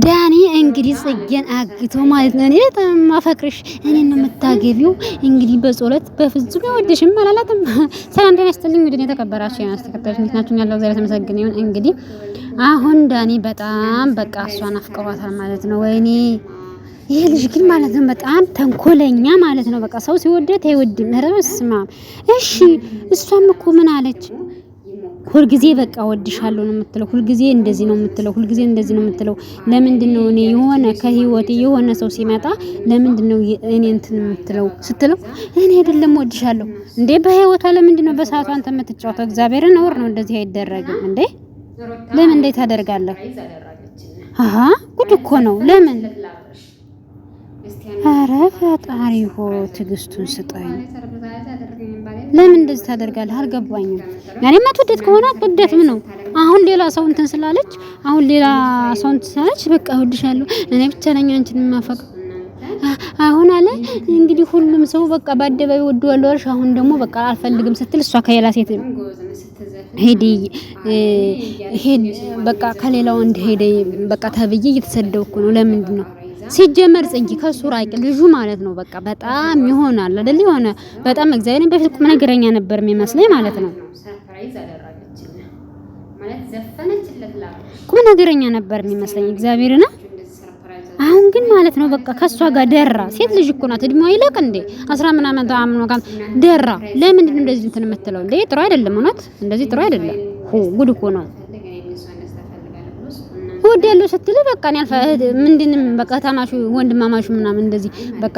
ዳኒ እንግዲህ ጽጌን አግቶ ማለት ነው። እኔ በጣም ማፈቅርሽ እኔ ነው የምታገቢው። እንግዲህ በጸሎት በፍጹም አይወድሽም አላላትም። ሰላም ጤና ይስጥልኝ። እንግዲህ የተከበራችሁ የማስተከታዮች እንዴት ናችሁ? ያለው እግዚአብሔር የተመሰገነ ይሁን። እንግዲህ አሁን ዳኒ በጣም በቃ እሷን አፍቅሯታል ማለት ነው። ወይኔ ይሄ ልጅ ግን ማለት ነው በጣም ተንኮለኛ ማለት ነው። በቃ ሰው ሲወደት አይወድም። ኧረ በስመ አብ። እሺ እሷም እኮ ምን አለች? ሁልጊዜ በቃ ወድሻለሁ ነው የምትለው። ሁልጊዜ እንደዚህ ነው የምትለው። ሁልጊዜ እንደዚህ ነው የምትለው። ለምንድን ነው እኔ የሆነ ከህይወቴ የሆነ ሰው ሲመጣ ለምንድን ነው እኔ እንትን የምትለው ስትለው እኔ አይደለም ወድሻለሁ እንዴ በህይወቷ ለምንድን ነው በሰዓቷ አንተ የምትጫወተው? እግዚአብሔርን ነውር ነው፣ እንደዚህ አይደረግም እንዴ! ለምን እንዴት ታደርጋለህ? አሃ ጉድ እኮ ነው። ለምን አረ ፈጣሪ ሆ ትዕግስቱን ስጠኝ። ለምን እንደዚህ ታደርጋለህ? አልገባኝም። ያኔ ማትወደድ ከሆነ አትወደድም ነው። አሁን ሌላ ሰው እንትን ስላለች አሁን ሌላ ሰው እንትን ስላለች በቃ እወድሻለሁ እኔ ብቻ ነኝ አንቺን የማፈቅረው አሁን አለ እንግዲህ ሁሉም ሰው በቃ በአደባባይ ወደዋለሁ አልሽ። አሁን ደግሞ በቃ አልፈልግም ስትል እሷ ከሌላ ሴት ሄዲ ሄድ በቃ ከሌላ ወንድ ሄደ በቃ ተብዬ እየተሰደብኩ ነው። ለምንድን ነው ሲጀመር ጽጌ ከሱ ራቂ ልጁ ማለት ነው። በቃ በጣም ይሆናል አይደል? የሆነ በጣም እግዚአብሔርን በፊት ቁም ነገረኛ ነበር የሚመስለኝ ማለት ነው። ቁም ነገረኛ ነበር የሚመስለኝ እግዚአብሔርን። አሁን ግን ማለት ነው በቃ ከሷ ጋር ደራ። ሴት ልጅ እኮ ናት፣ እድሜዋ ይለቅ እንዴ አስራ ምናምን አምኖ ጋር ደራ። ለምንድን ነው እንደዚህ እንትን የምትለው እንዴ? ጥሩ አይደለም፣ እውነት እንደዚህ ጥሩ አይደለም። ሆ ጉድ እኮ ነው። እወዳለሁ ስትል በቃ እኔ አልፋ ምንድንም በቃ ታማሹ ወንድማማሹ ምናምን እንደዚህ በቃ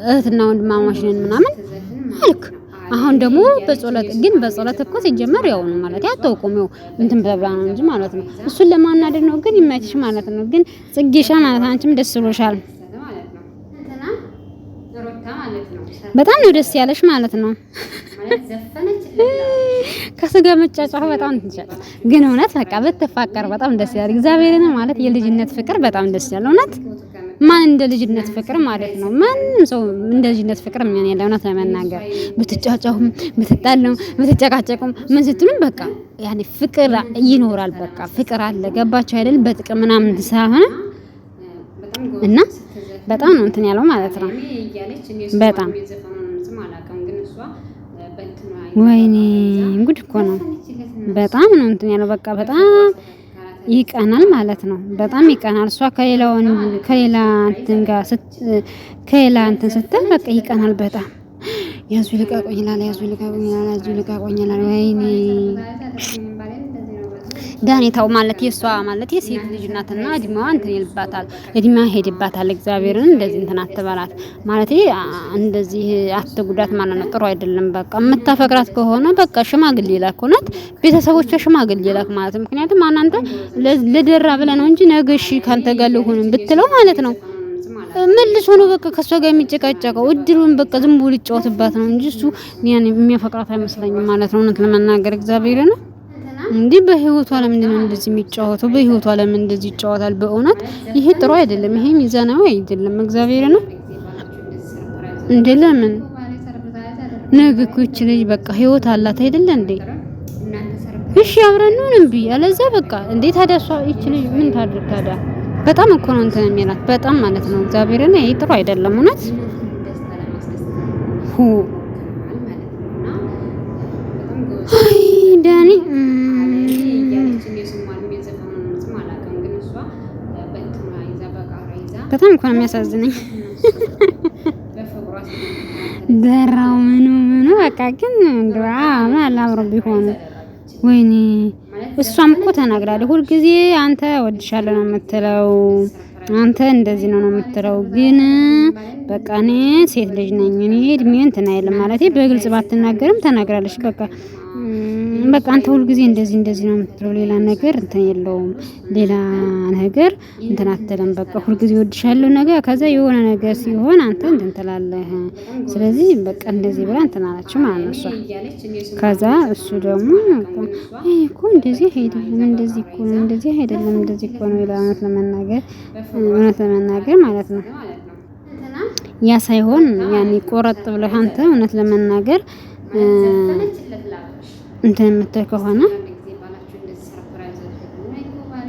እህትና ወንድማማሽ ነን ምናምን አልክ። አሁን ደግሞ በጸሎት ግን በጸሎት እኮ ሲጀመር ያው ነው ማለት አታውቁም፣ ያው እንትን ብላ ነው እንጂ ማለት ነው። እሱን ለማናደድ ነው ግን ይመችሽ ማለት ነው። ግን ጽጌሻ ማለት አንቺም ደስ ብሎሻል፣ በጣም ነው ደስ ያለሽ ማለት ነው። ከስጋ መጫጫሁ በጣም ትንሻል። ግን እውነት በቃ ብትፋቀር በጣም ደስ ይላል። እግዚአብሔርን ማለት የልጅነት ፍቅር በጣም ደስ ይላል። እውነት ማን እንደ ልጅነት ፍቅር ማለት ነው። ማንም ሰው እንደ ልጅነት ፍቅር ምን ያለ እውነት ለመናገር ብትጫጫሁም፣ ብትጣሉም፣ ብትጨቃጨቁም ምን ስትሉም በቃ ያኔ ፍቅር ይኖራል። በቃ ፍቅር አለ። ገባችሁ አይደል? በጥቅም ምናምን ሳይሆን እና በጣም ነው እንትን ያለው ማለት ነው። በጣም ወይኔ ጉድ እኮ ነው። በጣም ነው እንትን ያለው በቃ በጣም ይቀናል ማለት ነው። በጣም ይቀናል። እሷ ከሌላውን ከሌላ እንትን ጋር ከሌላ እንትን ስትል በቃ ይቀናል በጣም። ያዙ ልቀቁኝ ይላል፣ ያዙ ልቀቁኝ ይላል፣ ያዙ ልቀቁኝ ይላል። ወይኔ ዳኔታው ማለት የሷ ማለት የሴት ልጅ ናትና እድሜዋ እንትን ይልባታል፣ እድሜዋ ሄድባታል። እግዚአብሔርን እንደዚህ እንትን አትበላት ማለት እንደዚህ አትጉዳት ማለት ነው። ጥሩ አይደለም። በቃ የምታፈቅራት ከሆነ በቃ ሽማግሌ ላክ፣ እውነት ቤተሰቦቿ ሽማግሌ ላክ ማለት ምክንያቱም እናንተ ለደራ ብለህ ነው እንጂ ነገ እሺ ካንተ ጋር ልሁን ብትለው ማለት ነው መልሶ ነው በቃ ከሷ ጋር የሚጨቃጨቀው። እድሉን በቃ ዝም ብሎ ሊጫወትባት ነው እንጂ እሱ ያን የሚያፈቅራት አይመስለኝም ማለት ነው። እውነት ለመናገር እግዚአብሔር ነው እንዲህ በህይወቷ ለምንድን ነው እንደዚህ የሚጫወተው? በህይወቷ ለምን እንደዚህ ይጫወታል? በእውነት ይሄ ጥሩ አይደለም። ይሄ ሚዛናዊ አይደለም። እግዚአብሔር ነው እንዴ! ለምን ነገ እኮ ይህች ልጅ በቃ ህይወት አላት አይደለ እንዴ? እሺ አብረን ነው እምቢ አለዛ በቃ እንዴ ታዲያ እሷ ይህች ልጅ ምን ታድርግ ታዲያ? በጣም እኮ ነው እንትን የሚላት በጣም ማለት ነው። እግዚአብሔርን ይሄ ጥሩ አይደለም እውነት ሁ አይ ዳኒ በጣም እኮ ነው የሚያሳዝነኝ። ደራው ምኑ ምኑ በቃ ግን እንደው አምሮ አብሮ ቢሆኑ ወይኔ እሷም እኮ ተናግራለች። ሁልጊዜ አንተ እወድሻለሁ ነው የምትለው፣ አንተ እንደዚህ ነው ነው የምትለው። ግን በቃ እኔ ሴት ልጅ ነኝ እኔ እድሜ እንትን አይልም ማለቴ በግልጽ ባትናገርም ተናግራለች። በቃ በቃ አንተ ሁልጊዜ እንደዚህ እንደዚህ ነው የምትለው፣ ሌላ ነገር እንትን የለውም። ሌላ ነገር እንትን አትልም። በቃ ሁልጊዜ እወድሻለሁ ነገር ከዛ የሆነ ነገር ሲሆን አንተ እንትን ትላለህ። ስለዚህ በቃ እንደዚህ ብላ እንትን አላችሁ ማለት ነው እሷ። ከዛ እሱ ደግሞ ይሄ እኮ እንደዚህ አይደለም፣ እንደዚህ እኮ ነው፣ እንደዚህ አይደለም፣ እንደዚህ እኮ ነው ይላል። እውነት ለመናገር ማለት ነው ያ ሳይሆን ያኔ ቆረጥ ብለህ አንተ እውነት ለመናገር እንትን የምትል ከሆነ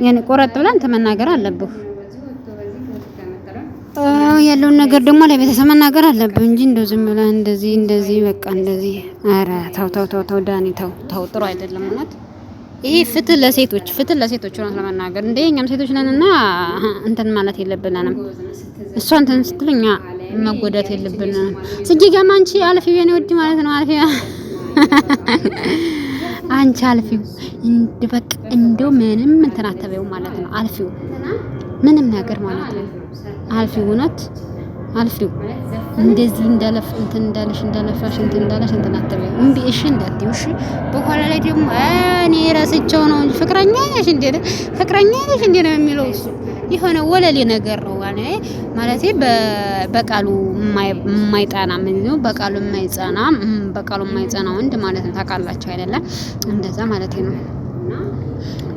ያኔ ቆረጥ ብለህ አንተ መናገር አለብህ። ያለውን ነገር ደግሞ ለቤተሰብ መናገር አለብህ እንጂ እንደው ዝም ብለህ እንደዚህ እንደዚህ በቃ እንደዚህ። ኧረ ተው ተው ተው ተው ዳኒ ተው ተው፣ ጥሩ አይደለም እውነት። ይሄ ፍትህ ለሴቶች፣ ፍትህ ለሴቶች እውነት ለመናገር እንደ እኛም ሴቶች ነንና እንትን ማለት የለብንም። እሷ እንትን ስትል እኛ መጎዳት የለብንም። ጽጌ ጋማ አንቺ አልፊው የኔ ውድ ማለት ነው። አልፊው አንቺ አልፊው እንድ በቃ እንደው ምንም እንትን አትበይው ማለት ነው። አልፊው ምንም ነገር ማለት ነው። አልፊው እውነት አልፊው እንደዚህ እንዳለፍ እንትን እንዳለሽ እንዳለፋሽ እንትን እንዳለሽ እንትን አትበይው። እምቢ እሺ እንዳትዪው እሺ። በኋላ ላይ ደግሞ እኔ ረስቸው ነው እንጂ ፍቅረኛ ነሽ እንዴ ፍቅረኛ ነሽ እንዴ ነው የሚለው እሱ የሆነ ወለሌ ነገር ነው ማለት በቃሉ የማይጣና ምን ነው በቃሉ የማይጸና በቃሉ የማይጸና ወንድ ማለት ነው። ታውቃላችሁ አይደለም? እንደዛ ማለት ነው።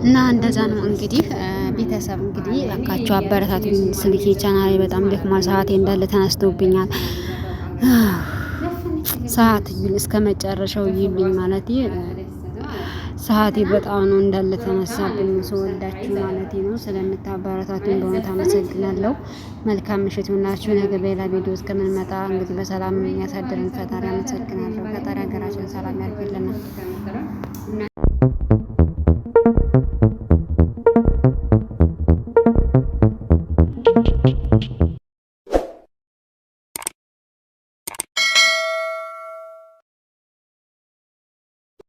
እና እንደዛ ነው እንግዲህ ቤተሰብ እንግዲህ እባካችሁ አበረታቱኝ። ስልኬ ቻናሌ በጣም ደክሟል። ሰዓቴ እንዳለ ተነስቶብኛል። ሰዓት እስከ መጨረሻው ይልኝ ማለት ሰዓቴ በጣም ነው እንዳለ ተነሳብኝ። ስወዳችሁ ማለት ነው። ስለምታበረታቱኝ በእውነት አመሰግናለሁ። መልካም ምሽት ይሁንላችሁ። ነገ በሌላ ቪዲዮ እስከምንመጣ እንግዲህ በሰላም ያሳድረን ፈጣሪ። አመሰግናለሁ። ፈጣሪ ሀገራችን ሰላም ያርግልናል።